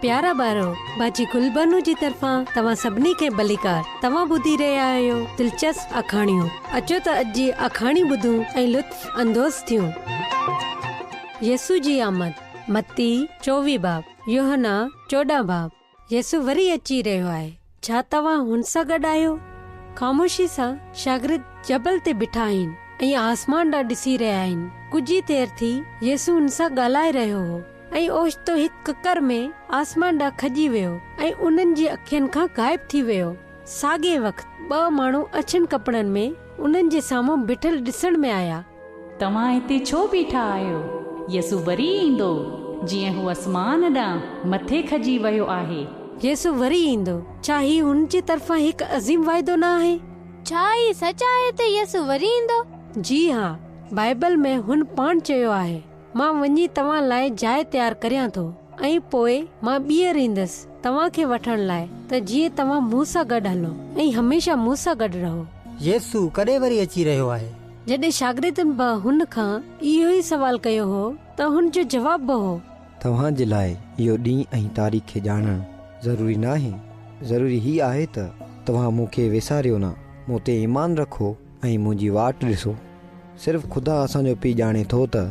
پيارا ٻارو، باجي گل بانو جي طرفان توهان سڀني کي ڀليڪار. توهان ٻڌي رهيا آهيو دلچسپ آکاڻيون. اچو ته اڄ جي آکاڻي ٻڌون ۽ لطف اندوز ٿيون. يسوع جي آمد، متي چوويهه باب، يوحنا 14 باب. يسوع وري اچي رهيو آهي. ڇا توهان هن سان گڏ آهيو؟ خاموشي سان شاگرد جبل تي بيٺا آهن ۽ آسمان ڏانهن ڏسي رهيا آهن. ڪجهه ئي دير ٿي يسوع هن سان ڳالهائي رهيو هو ۽ اوچتو هڪ ڪڪر ۾ آسمان ڏانهن کڄي ويو ۽ انهن جي اکين کان غائب ٿي ويو. ساڳئي وقت ٻه ماڻهو اڇن ڪپڙن ۾ انهن جي سامهون بيٺل ڏسڻ ۾ آيا. توهان هتي ڇو بيٺا آهيو؟ يسوع وري ايندو، جيئن هو آسمان ڏانهن مٿي کڄي ويو آهي. يسوع وري ايندو. ڇا هي هن جي طرفان هڪ عظيم واعدو نه آهي؟ ڇا هي سچ آهي ته يسوع وري ايندو؟ جي ها، بائيبل ۾ هن پاڻ چيو آهي، مان وڃي توهان لاء جاء تيار ڪريان ٿو، ۽ پوء مان ٻيهر ايندس توهان کي وٺڻ لاء، ته جيئن توهان مون سان گڏ هلو ۽ هميشه مون سان گڏ رهو. يسوع ڪڏهن وري اچي رهيو آهي؟ جڏهن شاگردن به هن کان اهو ئي سوال ڪيو هو ته هن جو جواب به هو. توهان جي لاء اهو ڏينهن ۽ تاريخ کي ڄاڻڻ ضروري ناهي، ضروري هي آهي ته توهان مون کي وساريو نه، مون تي ايمان رکو ۽ منهنجي واٽ ڏسو. صرف خدا اسان جو پيء ڄاڻي ٿو ته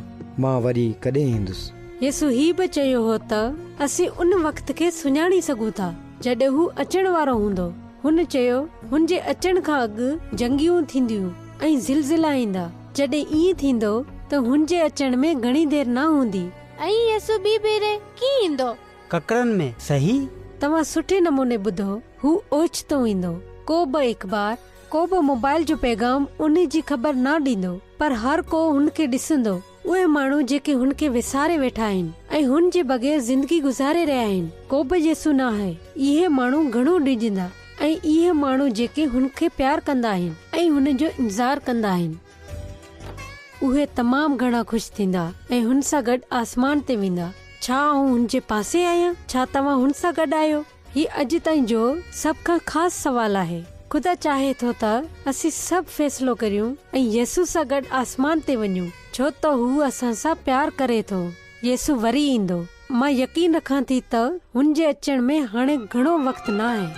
مان وري ڪڏهن ايندس. يسوع هي به چيو هو ته اسين ان وقت کي سڃاڻي سگهون ٿا جڏهن هو اچڻ وارو هوندو. هن چيو، هن جي اچڻ کان اڳ جنگيون ٿينديون ۽ زلزلا ايندا. جڏهن ائين ٿيندو ته هن جي اچڻ ۾ گهڻي دير نه هوندي. ۽ يسوع ٻي ڀيري ڪيئن ايندو؟ ڪڪرن ۾، صحيح؟ توهان سٺي نموني ٻڌو، هو اوچتو ايندو. ڪو به اخبار، ڪو به موبائل جو پيغام انهي جي خبر نه ڏيندو، پر هر ڪو هن کي ڏسندو. اهي ماڻهو جيڪي هن کي وساري ويٺا آهن ۽ هن جي بغير زندگي گذاري رهيا آهن، ڪوبه يسوع نه آهي. اهي ماڻهو گهڻو ڊڄندا ۽ اهي ماڻهو جيڪي هن کي پيار ڪندا آهن ۽ هن جو انتظار ڪندا آهن، اهي تمام گهڻا خوش ٿيندا ۽ هن سان گڏ آسمان تي ويندا. ڇا آئون هن جي پاسي آهيان؟ ڇا توهان هن سان گڏ آهيو؟ هي اڄ تائين جو سڀ کان خاص سوال آهي. خدا چاهي ٿو ته اسين سڀ فيصلو ڪريون ۽ يسوع سان گڏ آسمان تي وڃون، ڇو ته هو اسان سان پيار ڪري ٿو. يسوع وري ايندو. مان يقين رکان ٿي ته هن جي اچڻ ۾ هاڻي گهڻو وقت نه آهي.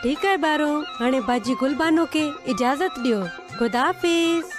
ٺيڪ آهي ٻارو، هاڻي باجي گل بانو کي اجازت ڏيو. خدا حافظ.